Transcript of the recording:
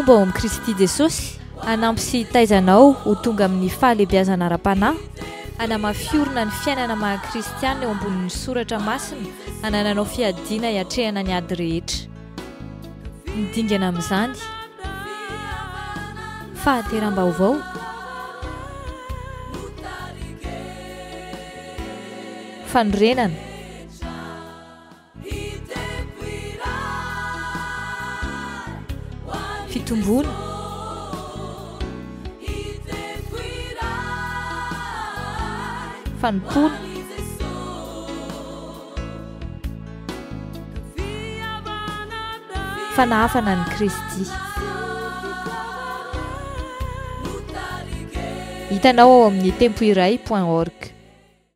Hitombo ao amin'i Kristy Jesosy, hanampy sy hitaiza anao ho tonga amin'ny fahalehibiazana ara-panahy, hanamafy orina ny fiainana maha-kristiana eo ambonin'ny soratra masina, hanananao fiadiana hiatrehana ny ady rehetra. Ny dingana amin'izany. Fahateram-baovao. Fanorenana. Fitomboana. Fanompoana. Fanahafana an'i Kristy. Hitanao ao amin'ny tempo iray point org.